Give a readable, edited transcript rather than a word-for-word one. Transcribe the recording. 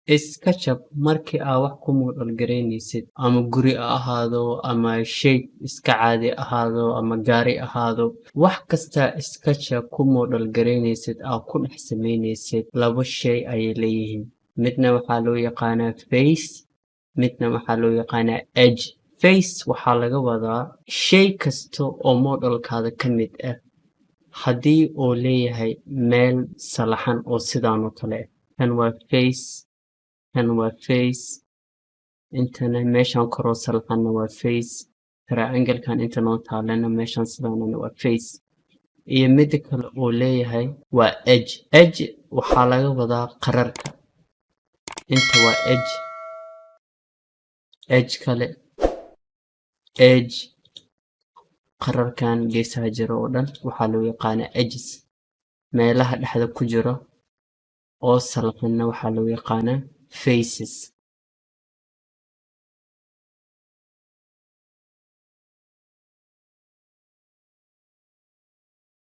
SketchUp markii aa wax ku model gareynaysid, ama guri ha ahaado ama shay iska caadi ahaado ama gaari ahaado, wax kasta SketchUp ku model gareynaysid aa ku dhex sameynaysid, labo shay ayay leeyihiin. Midna waxaa loo yaqaanaa face, midna waxaa loo yaqaanaa edge. Face waxaa laga wadaa shay kasta oo modelkaada ka mid ah haddii uu leeyahay meel salaxan oo sidaan oo kale ah. Kan waa face, kan waa face, intana meeshan koroo salaxanna waa face, triangle-kan inta noo taalana meeshan sidaanana waa face. Iyo mida kale uu leeyahay waa edge. Edge waxaa laga wadaa qararka. Inta waa edge, edge kale, edge. Qararkan geesaha jira oo dhan waxaa loo yaqaanaa edges. Meelaha dhexda ku jira oo salaxanna waxaa loo yaqaanaa faces.